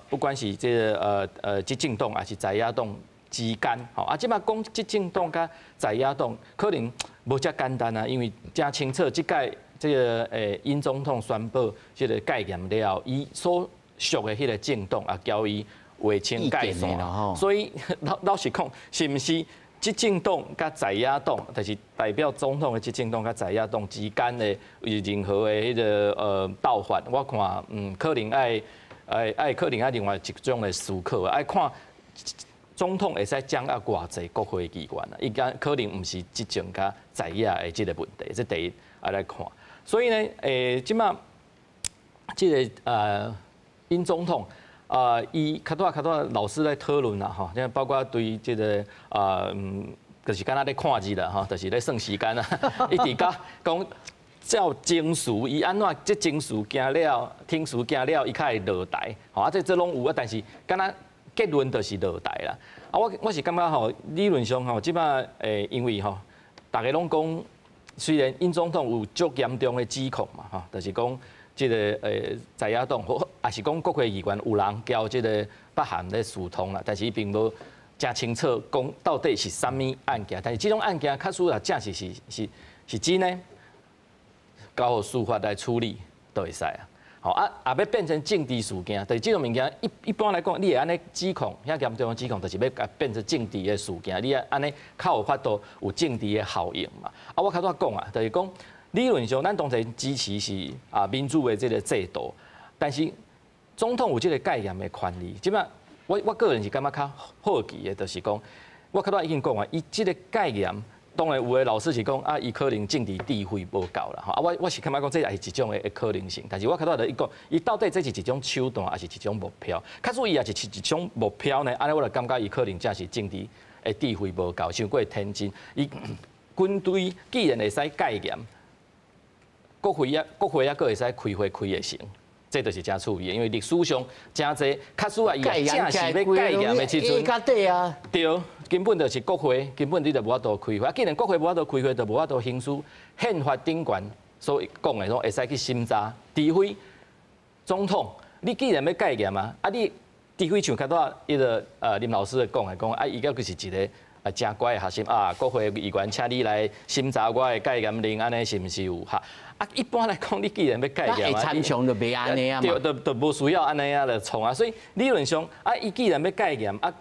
不管是這個執政黨抑是在野黨之間，吼啊，這馬講執政黨佮在野黨可能無遮簡單啊，因為誠清楚，這屆這個尹總統宣布這個解嚴了後，伊所屬的彼個政黨也交伊劃清界線，所以老實講，是毋是執政黨佮在野黨，就是代表總統的執政黨佮在野黨之間的有任何的彼個鬥法，我看可能愛另外一種的思考，愛看總統會使掌握偌濟國會議員啊，伊敢可能毋是執政佮在野的這個問題，這第一愛來看。所以呢，這馬這個尹總統啊，伊較拄仔老師咧討論啦，吼，包括對這個啊，就是敢若咧看字啦，吼，就是咧算時間啊，一直甲講照程序，伊按怎這程序行了，程序行了，伊較會落台，吼啊，這攏有啊，但是敢若結論就是落台啦。啊，我是感覺吼，理論上吼，這馬因為吼，逐家攏講，雖然尹總統有足嚴重的指控嘛，吼，就是講這個在野黨或抑是講國會議員有人交這個北韓咧私通啦，但是伊並無誠清楚講到底是啥物案件，但是這種案件確實若真是真的，交予司法來處理就會使啊。吼啊，啊欲變成政治事件，就是這種物件一般來講，你會按呢指控，遐嚴重的指控，就是欲共變成政治的事件，你愛按呢較有法度有政治的效應嘛。啊，我較拄仔講啊，就是講理論上咱當然支持是啊民主的這個制度，但是總統有這個解嚴的權利。這馬我個人是感覺較好奇的，就是講我較拄仔已經講啊，伊這個解嚴。當然有的老師是講啊，伊可能政治智慧無夠啦，吼啊，我是感覺講這也是一種的可能性，但是我較拄仔就伊講，伊到底這是一種手段，抑是一種目標？假使伊也是一種目標呢，按呢我就感覺伊可能真是政治的智慧無夠，傷過天真。伊軍隊既然會使解嚴，國會抑閣會使開會開會成。這就是誠趣味的，因為歷史上誠濟，假使啊，伊正是欲解嚴的時陣，對，根本就是國會，根本你就無法度開會。啊，既然國會無法度開會，就無法度行使憲法頂懸所講的，講會使去審查，除非總統，你既然欲解嚴啊，啊你除非像較拄仔彼個林老師講的講，啊伊閣閣是一個啊，誠乖的學生啊，國會議員請你來審查我的戒嚴令，按呢是毋是有效？啊，一般來講，你既然欲戒嚴啊，參詳就袂按呢啊，對，就無需要按呢啊來創啊。所以理論上啊，伊既然欲戒嚴啊，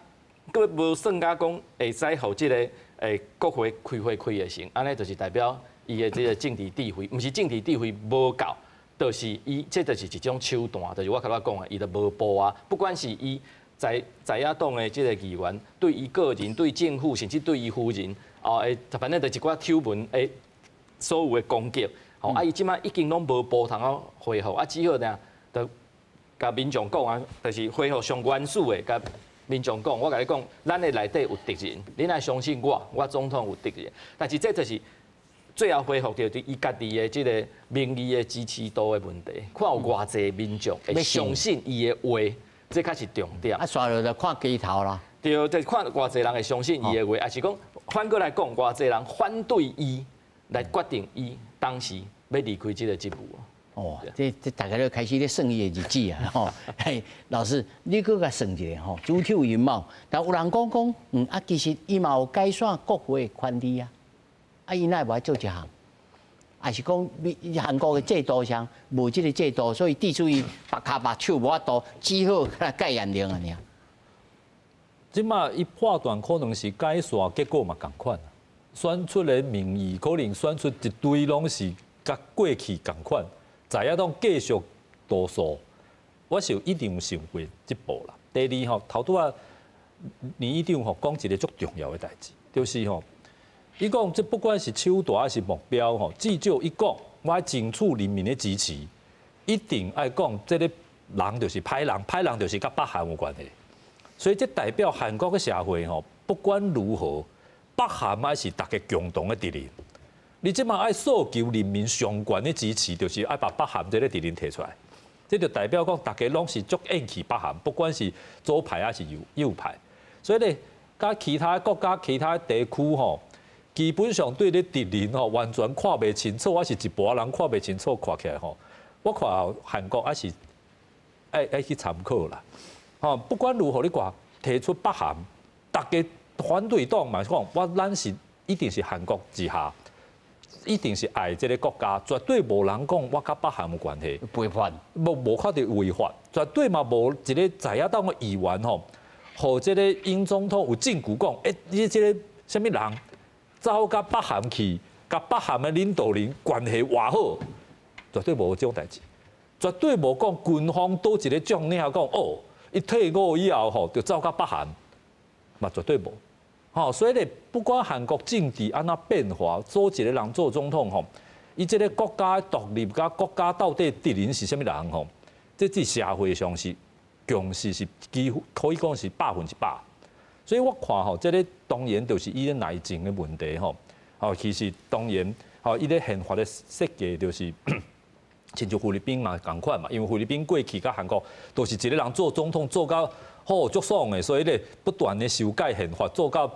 閣無算甲講會使予這个國會開會開會成，按呢就是代表伊的這个政治智慧，毋是政治智慧無夠，就是伊這就是一種手段，就是我頭拄仔講的，伊就無步啊，不管是伊在野黨的這个議員，對伊個人、對政府，甚至對伊夫人，哦，反正就一寡醜聞的所有的攻擊，吼，啊，伊這擺已經攏無步通好恢復，啊，只好呢，就共民眾講啊，就是恢復上原始的，共民眾講，我共你講，咱的內底有敵人，恁愛相信我，我總統有敵人，但是這就是最後恢復著伊家己的這个民意的支持度的問題，看有偌濟民眾會相信伊的話。這較是重點。啊，煞落就看街頭啦。對，就是看偌濟人會相信伊的話，抑是講反過來講，偌濟人反對伊來決定伊當時欲離開這个職務。哦，這大家都開始咧算伊的日子啊！吼，嘿，老師，你閣共算一下吼，主體有陰謀，但有人講講，啊，其實伊嘛有改選國會的權利啊，啊，伊哪會無愛做這項？抑是講，韓國的制度上無這个制度，所以致使伊縛跤縛手無法度，只好戒嚴令按呢。這馬伊判斷可能是改選結果嘛仝款，選出的民意可能選出一堆攏是佮過去仝款，在野黨繼續多數，我是一定有想過這步啦。第二吼，頭拄仔林議長吼講一个足重要的代誌，就是吼。伊講，這不管是手段抑是目標吼，至少伊講，我愛爭取人民的支持，一定愛講這个人就是歹人，歹人就是佮北韓有關係。所以這代表韓國的社會吼，不管如何，北韓還是大家共同的敵人。你這馬愛訴求人民上懸的支持，就是愛把北韓這个敵人提出來。這就代表講，大家攏是足厭棄北韓，不管是左派抑是右派。所以咧，佮其他國家、其他地區吼。基本上對咧敵人吼完全看袂清楚，抑是一般人看袂清楚，看起來吼，我看韓國還是愛去參考啦。吼，不管如何，你看提出北韓，大家反對黨嘛講，我咱是一定是韓國之下，一定是愛這个國家，絕對無人講我佮北韓有關係。違法，無看著違法，絕對嘛無一个在野黨的議員吼，予這个尹總統有證據講，你這个啥物人？走佮北韓去，佮北韓的領導人關係偌好，絕對無這種代誌，絕對無講軍方佗一个將領講哦，伊退伍以後吼就走佮北韓，嘛絕對無。吼，所以咧，不管韓國政治按怎變化，佗一个人做總統吼，伊這个國家獨立佮國家到底敵人是啥物人吼，這佇社會上是共識是幾乎可以講是100%。所以我看吼，這个當然就是伊个內政的問題吼。吼，其實當然吼，伊咧憲法的設計就是，親像菲律賓嘛仝款嘛，因為菲律賓過去佮韓國都是一个人做總統做到好足爽的，所以咧不斷的修改憲法，做到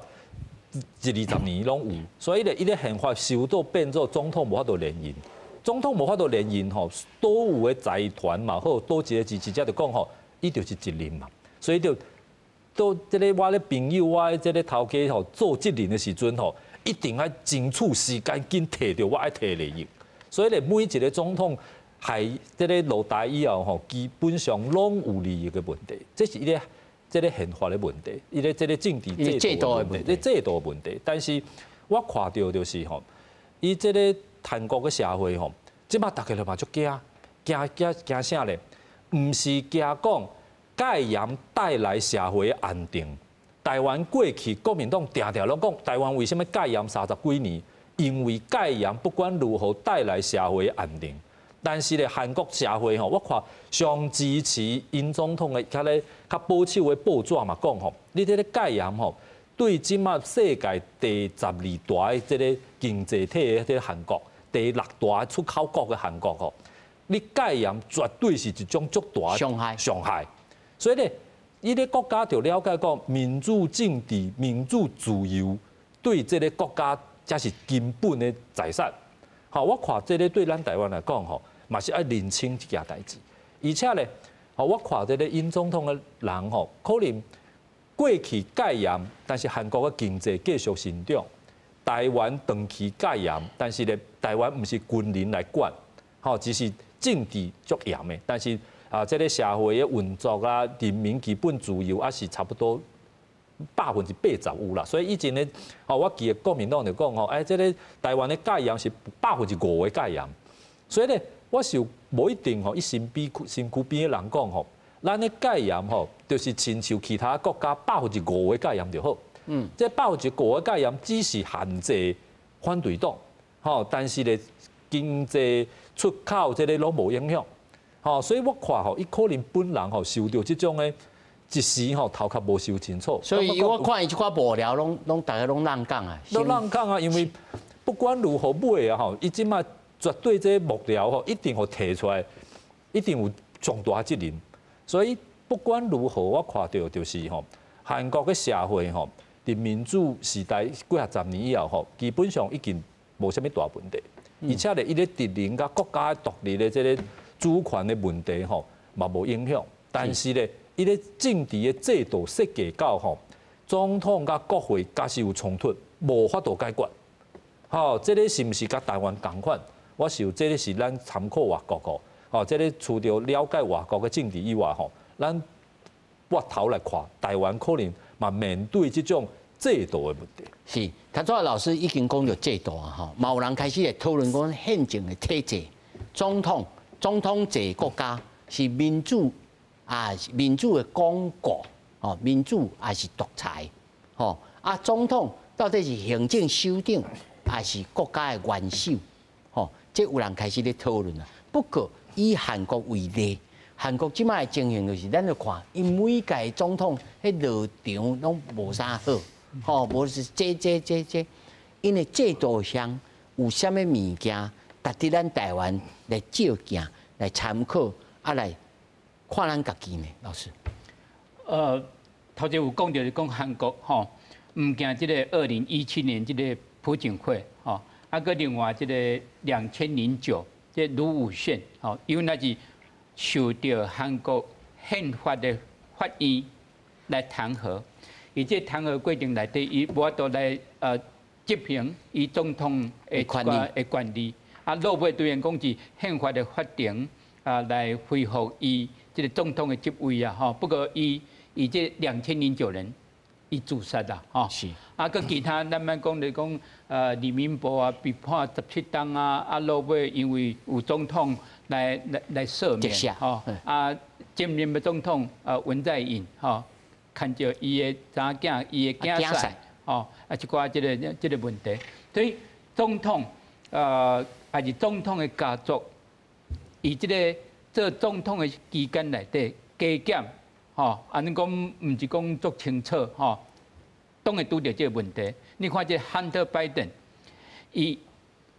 一二十年攏有。所以咧，伊咧憲法修到變做總統無法度連任，總統無法度連任吼，佗有的財團嘛好，佗一个支持者就講吼，伊就是一任嘛，所以就。都這个我的朋友，我的這个頭家吼，做這任的時陣吼，一定愛爭取時間，緊提著我愛提利益。所以咧，每一个總統害這个落台以後吼，基本上攏有利益的問題，這是伊个這个憲法的問題，伊个這个政治制度的問題，這制度的問題。但是我看著就是吼，伊這个韓國的社會吼，這馬大家都嘛足驚，驚驚驚啥咧？毋是驚講。戒嚴帶來社會安定。台灣過去國民黨定定攏講，台灣為啥物戒嚴30幾年？因為戒嚴不管如何帶來社會安定。但是咧，韓國社會吼，我看上支持尹總統的較咧較保守的報紙嘛講吼，你這个戒嚴吼，對這馬世界第12大的這个經濟體的這个韓國，第六大出口國的韓國吼，你戒嚴絕對是一種足大傷害。傷害。所以咧，伊个國家就了解講民主政治、民主自由對這个國家才是根本的財產。吼，我看這个對咱台灣來講吼，嘛是愛認清這件代誌。而且咧，吼，我看這个尹總統的人吼，可能过去戒严，但是韩国的经济继续成长。台湾长期戒严，但是咧，台湾毋是军人来管，吼，只是政治足严的。但是啊，这个社会的运作啊，人民基本自由啊，是差不多80%有啦。所以以前咧，吼，我记得国民党就讲吼，哎，这个台湾的戒严是5%的戒严。所以咧，我是无一定吼，伊身边身躯边的人讲吼，咱的戒严吼，就是亲像其他国家5%的戒严就好。这5%的戒严只是限制反对党，吼，但是咧经济出口这个拢无影响，吼，所以我看吼，伊可能本人吼受著这种的一时吼头壳无想清楚。所以我看伊这寡幕僚拢拢大家拢乱讲啊，拢乱讲啊，因为不管如何尾啊吼，伊这马绝对这幕僚吼一定予提出来，一定有重大责任。所以不管如何，我看著就是吼，韩国的社会吼，伫民主时代几啊十年以后吼，基本上已经无啥物大问题，而且咧，伊咧敌人佮国家独立的这个主权的问题吼，嘛无影响。但是咧，伊咧政治的制度设计到吼，总统佮国会假使有冲突，无法度解决。吼，这个是毋是佮台湾仝款？我想这个是咱参考外国吼，吼，这个除著了解外国的政治以外吼，咱回头来看，台湾可能嘛面对这种制度的问题。是，头拄仔老师已经讲著制度啊，吼，嘛有人开始会讨论讲宪政的体制，总统、总统制国家是民主啊，民主的广告，吼，民主还是独裁，吼，啊，总统到底是行政首长还是国家的元首，吼，这有人开始咧讨论啊。不过以韩国为例，韩国这摆的情形就是，咱就看，伊每届总统彼落场拢无啥好，吼，无是这这这这，𪜶的制度上有啥物物件，值得咱台湾来借镜、来参考，啊来看咱家己呢？老师，头前有讲著是讲韩国吼，毋惊这个2017年这个朴槿惠吼，啊，阁另外这个2009这卢武铉吼，因为那是受著韩国宪法的法院来弹劾，伊这弹劾过程内底，伊无法度来执行伊总统的权力的权利。啊，落尾虽然讲是宪法的法庭啊来恢复伊这个总统的职位啊，吼。不过伊伊这2009年伊自杀啦，吼。啊，阁其他咱莫讲咧讲，李明博啊，被判17冬啊，啊，落尾因为有总统来赦免，吼。啊，前任的总统文在寅，吼，牵著伊的查某囝，伊的囝婿，吼，啊，一寡这个问题，所以总统还是总统的家族，伊这个做总统的期间内底加减，吼，按呢讲毋是讲足清楚，吼，拢会拄著这个问题。你看这汉特拜登，伊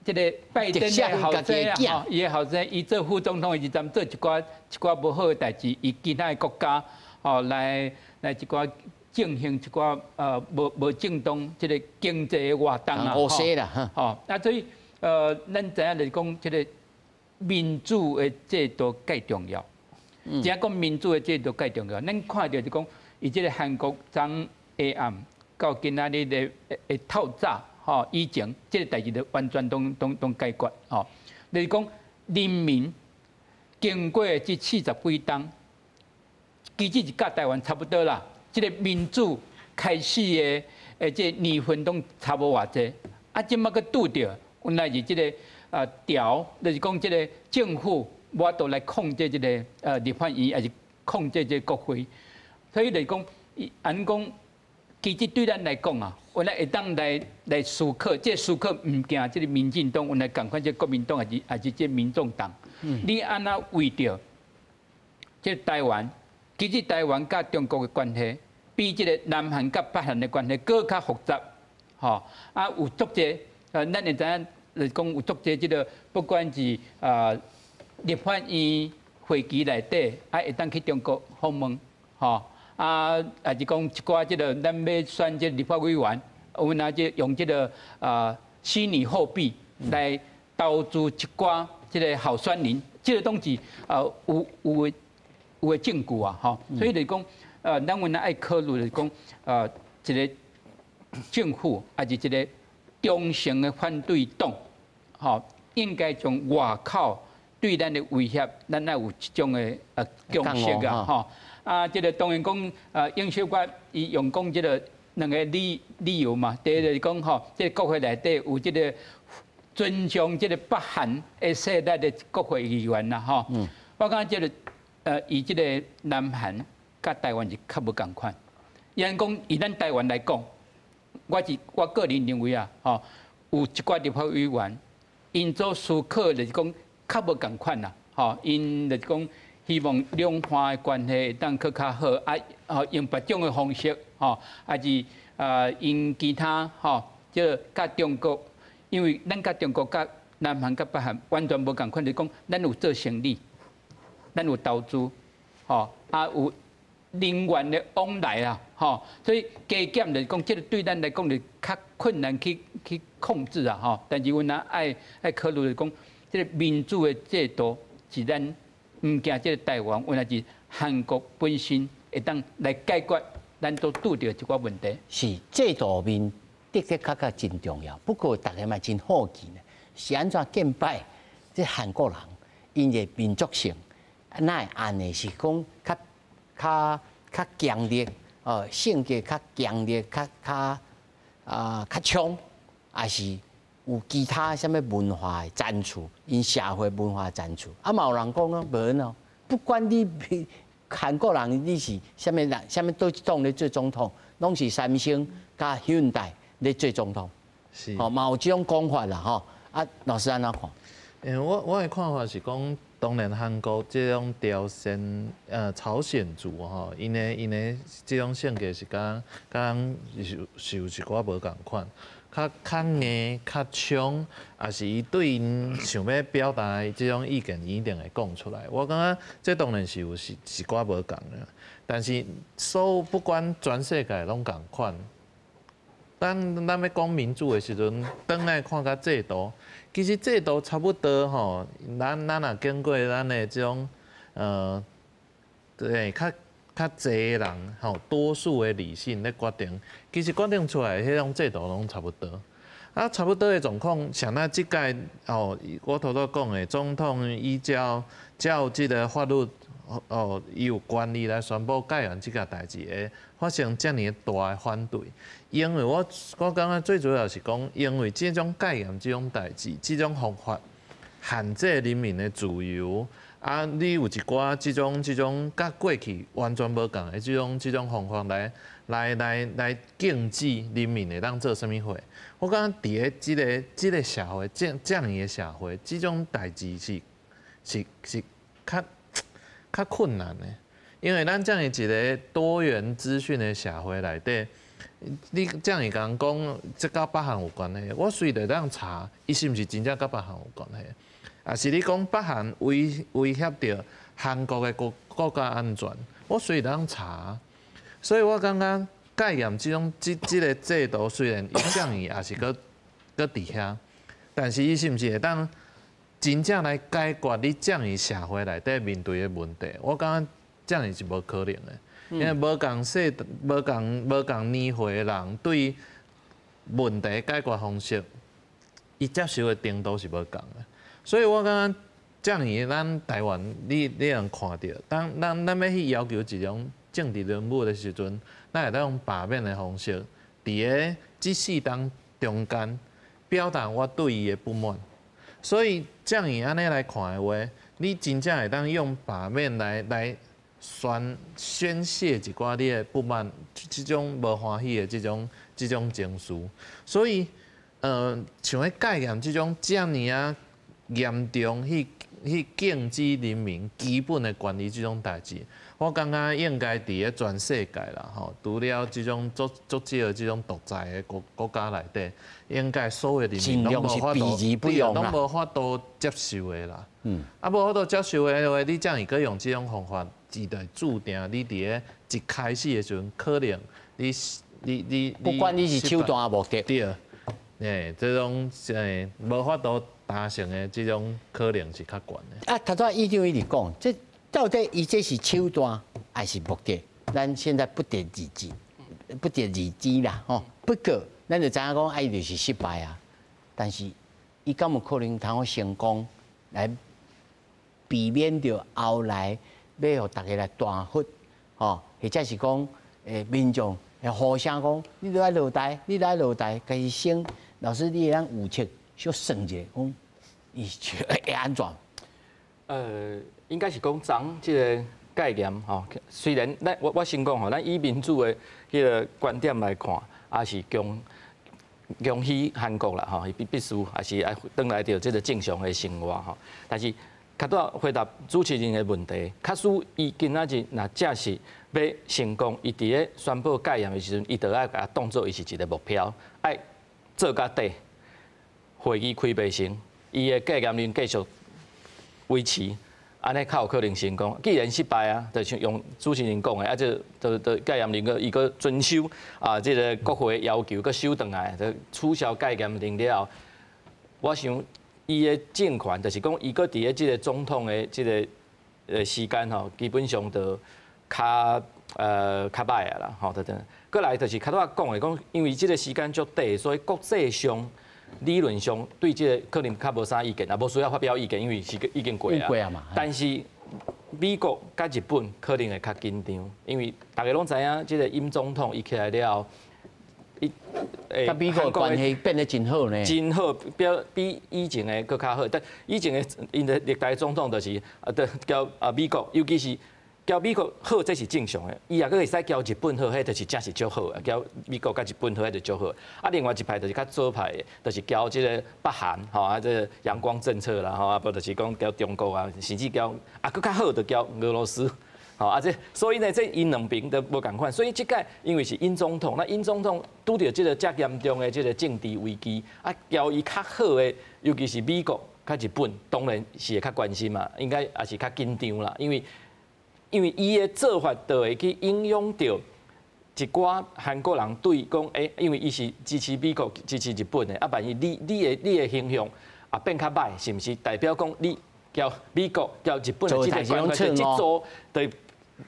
这个拜登的后生啊，吼，伊的后生，伊做副总统的时阵做一寡无好的代志，伊其他的国家，吼，来一寡进行一寡无正当这个经济的活动啊，吼，啊所以咱知影就是讲这个民主的制度介重要。怎讲民主的制度介重要？咱看著就讲，伊这个韩国昨下暗到今仔日的的透早，吼，以前这个代志就完全拢解决，吼。就是讲人民经过这40几冬，其实是佮台湾差不多啦。这个民主开始的诶，这年份拢差无偌济，啊，这马阁拄著，原来是这个调，就是讲这个政府无法度来控制这个立法院，还是控制这个国会，所以来讲，按呢讲，其实对咱来讲啊，原来会当来思考，这思考毋惊这个民进党，原来仝款这国民党，还是这民众党，你按怎为著这台湾？其实台湾佮中国的关系，比这个南韩佮北韩的关系阁较复杂，吼啊有足济，咱会知影，就是讲有足济这个，不管是立法院会期内底，啊会当去中国访问，吼啊，还是讲一寡这个咱欲选这个立法委员，阮啊这用这个虚拟货币来投资一寡这个候选人，这个拢是有的证据啊，吼，所以就是讲，咱阮愛考慮就是講，一个政府抑是一个中性的反對黨，吼，應該從外口對咱的威脅，咱愛有這種的共識啊，吼。啊，這个當然講，尹錫悅伊用講這个兩个理由嘛，第一就是講吼，這个國會內底有這个尊重這个北韓的勢力的國會議員啦，吼。我感覺這个以這个南韓佮台灣是較無仝款。伊按講以咱台灣來講，我個人認為啊，吼，有一寡立法委員，𪜶所思考就是講較無仝款啦，吼，𪜶就是講希望兩岸的關係會當閣較好，啊，吼，用別種的方式，吼，抑是用其他吼，這个佮中國，因為咱佮中國、佮南韓、佮北韓完全無仝款，就是講咱有做生意，咱有投資，吼，啊有人員的往來啊，吼，所以加減就是講，這个對咱來講就較困難去控制啊，吼。但是阮若愛考慮就是講，這个民主的制度是咱毋驚這个台灣，原來是韓國本身會當來解決咱都拄著一寡問題。是制度面的的確確真重要，不過大家嘛真好奇呢，是按怎見擺這韓國人𪜶的民族性，哪會按呢？是講較較較強烈，性格較強烈，較較啊較衝，抑是有其他啥物文化的長處，𪜶社會文化的長處。啊，嘛有人講啊，無哦，不管你韓國人你是啥物人，啥物佗一黨咧做總統，攏是三星佮現代咧做總統，是，吼，嘛有這種講法啦，吼。啊，老師按怎看？我的看法是講，當然韓國這種朝鮮朝鮮族吼，𪜶的這種性格是佮咱是有一寡無仝款，較較硬、較衝，抑是伊對𪜶想欲表達的這種意見，伊一定會講出來。我感覺這當然是有是一寡無仝的，但是所有不管全世界攏仝款。咱欲講民主的時陣，轉來看較制度，其實制度差不多吼。咱若經過咱的這種對，較較濟人吼，多數的理性咧決定，其實決定出來的彼種制度攏差不多。啊，差不多的狀況，像咱這屆吼，我頭拄講的總統依照照這个法律哦，伊有權利來宣布戒嚴這個代誌會發生遮爾大的反對。因為我感覺最主要是講，因為這種戒嚴這種代誌，這種方法限制人民的自由，啊，你有一寡這種佮過去完全無仝的這種方法來禁止人民會當做啥物貨。我感覺佇咧這个社會，這樣的社會，這種代誌是較較困難的，因為咱這樣一个多元資訊的社會內底，你這樣共講，這佮北韓有關係，我隨時當查，伊是毋是真正佮北韓有關係？抑是你講北韓威脅著韓國的國家安全，我隨時當查。所以我感覺戒嚴這種這个制度雖然伊這樣也是閣閣佇遐，但是伊是毋是會當真正來解決你這樣社會內底面對的問題？我感覺這樣是無可能的，因為無仝歲、無仝年歲的人對問題解決方式，伊接受的程度是無仝的。所以我感覺這樣咱台灣，你通看著，當咱欲去要求一種政治人物的時陣，咱會當用罷免的方式，佇咧這四冬中間表達我對伊的不滿。所以這樣按呢來看的話，你真正會當用罷免來宣洩一寡你的不滿，這種無歡喜的這種情緒。所以，像彼戒嚴這種遮爾仔嚴重去禁止人民基本的權利這種代誌，我感覺應該佇咧全世界啦，吼，除了這種足足少的這種獨裁的國家內底，應該所有人民攏無法度，攏無法度接受的啦。啊，無法度接受的話，你這樣閣用這種方法，就會注定你佇咧一開始的時陣，可能你不管你是手段目的，對，這種無法度達成的這種可能是較懸的。啊，頭拄仔院長一直講，這到底伊這是手段還是目的？咱現在不得而知，不得而知啦，吼。不過，咱就知影講，伊就是失敗啊。但是，伊敢有可能通好成功來避免著後來欲予大家來彈劾，吼，或者是講，民眾會呼聲講，你都愛落台，你都愛落台，家己先，老師你會當預測，小算一下，講伊會按怎？應該是講昨這個戒嚴吼，雖然咱我先講吼，咱以民主的彼個觀點來看，也是恭喜韓國啦吼，伊必須也是愛轉來著這個正常的生活吼。但是，較拄回答主持人的問題，假使伊今仔日若正是欲成功，伊佇咧宣布戒嚴的時陣，伊就愛共當做伊是一個目標，愛做到底。會議開袂成，伊的戒嚴令繼續維持。按呢較有可能成功。既然失敗啊，就像用主持人講的，啊，這就戒嚴令閣伊閣遵守啊，這個國會要求閣收轉來，就取消戒嚴令了後，我想伊的政權就是講，伊閣佇咧這個總統的這個時間吼，基本上就較歹啊啦，吼，等等。閣來就是較拄仔講的，講因為這個時間足短，所以國際上理論上對這個可能較無啥意見，也無需要發表意見，因為是已經過啊。但是美國佮日本可能會較緊張，因為大家攏知影，這個尹總統伊起來了後，伊佮美國關係變得真好呢。真好，比以前的閣較好。但以前的𪜶的歷代總統就是啊，對，交啊美國，尤其是交美國好，這是正常的。伊若閣會使交日本好，彼就是真是足好的。交美國佮日本好，彼就足好。啊，另外一派就是較左派的，就是交這個北韓吼啊，這個陽光政策啦吼啊，無就是講交中國啊，甚至交啊，閣較好就交俄羅斯。吼啊，這所以呢，這𪜶兩邊都無仝款。所以這擺因為是尹總統，那尹總統拄著這個遮嚴重的這個政治危機，啊，交伊較好的，尤其是美國、佮日本，當然是會較關心嘛，應該也是較緊張啦，因為伊的做法就會去影響著一寡韓國人對講，因為伊是支持美國、支持日本的，啊，萬一你的形象啊變較歹，是毋是代表講你交美國、交日本的這個關係，這組對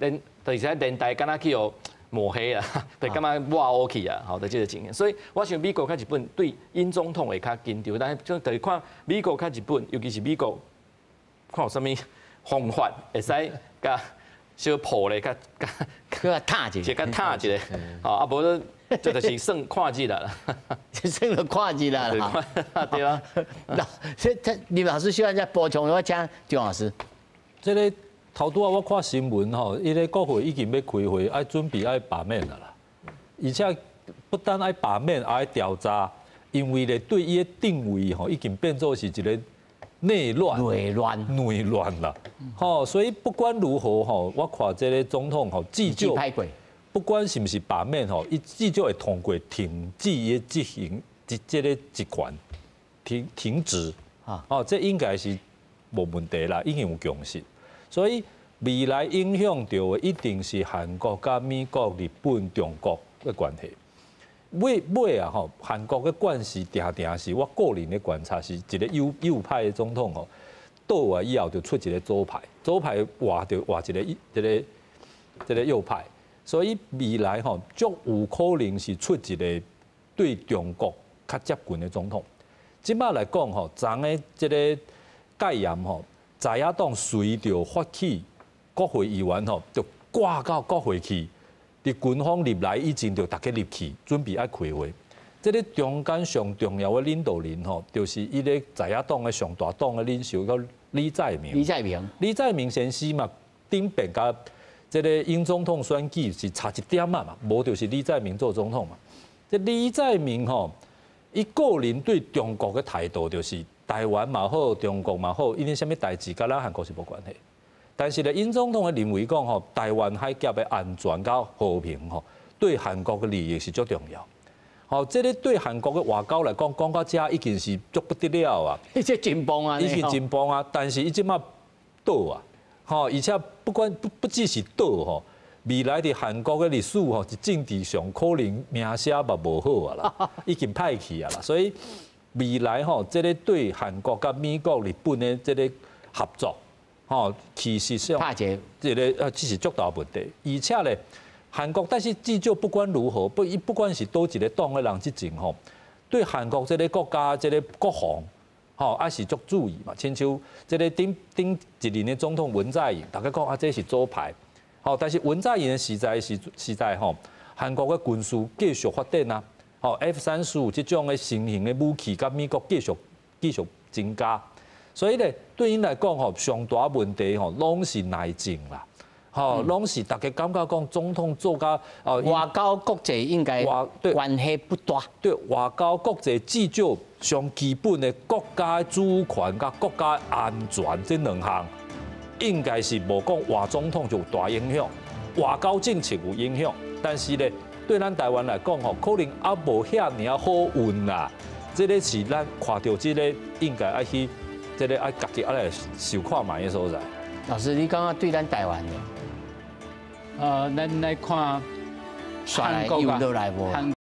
連就是連帶敢若去予抹黑啊，就感覺抹烏去啊，吼，就這個情形。所以我想美國佮日本對尹總統會較緊張，但是就是看美國佮日本，尤其是美國，看有啥物方法會使共小破咧，較較較踏一下，較踏一下，吼啊，無這就是算看日啦，就算了看日啦，對啊。那這林老師喜歡再補充，我請張老師。這個頭拄仔我看新聞吼，伊個國會已經欲開會，愛準備愛罷免啦。而且不單愛罷免，愛調查，因為咧對伊的定位吼，已經變做是一個內亂，內亂，內亂啦，吼，所以不管如何吼，我看這個總統吼，至少不管是毋是罷免吼，伊至少會通過停止伊的執行，這個職權停止，哦，這應該是無問題啦，已經有共識。所以未來影響著的一定是韓國佮美國、日本、中國的關係。尾尾啊吼，韓國的關係定定是我個人的觀察是一個右派的總統吼，倒啊以後就出一個左派，左派換就換一個右派，所以未來吼足有可能是出一個對中國較接近的總統。這擺來講吼，昨的這個戒嚴吼，在野黨隨著發起國會議員吼，就掛到國會去。佇軍方入來以前，就逐家入去，準備愛開會。這个中間上重要的領導人吼，就是伊个在野黨的上大黨的領袖叫李在明。李在明，李在明先生嘛，頂擺佮這个尹總統選舉是差一點仔嘛，無就是李在明做總統嘛。這李在明吼，伊個人對中國的態度就是台灣嘛好，中國嘛好，因為啥物代誌佮咱韓國是無關係。但是咧，尹總統的認為講吼，台灣海峽的安全佮和平吼，對韓國的利益是足重要。吼，這個對韓國的外交來講，講到遮已經是足不得了啊！這真棒啊！已經真棒啊！但是伊這擺倒啊，吼，而且不管不只是倒吼，未來佇韓國的歷史吼，佇政治上可能名聲嘛無好啊啦，已經歹去啊啦。所以未來吼，這个對韓國佮美國、日本的這个合作。吼，其實上，這个這是足大問題，而且咧，韩国，但是至少不管如何，不管是佗一个党的人执政吼，对韩国這个国家這个国防，吼，也是足注意嘛。親像這个頂頂一任的總統文在寅，大家講啊，這是左派，吼，但是文在寅的時代是時代吼，韓國的軍事繼續發展啊，吼 F-35這種的新型的武器，佮美國繼續增加，所以咧對𪜶來講吼，上大問題吼，攏是內政啦。吼，攏是大家感覺講總統做甲哦，外交國際應該關係不大。對外交國際至少上基本的國家主權佮國家安全這兩項，應該是無講換總統就有大影響，外交政策有影響，但是咧對咱台灣來講吼，可能猶無遐爾仔好運啦。這个是咱看著這个應該愛去，這个愛家己愛來想看覓的所在。老師，你感覺對咱台灣呢？咱來看韓國啊，韓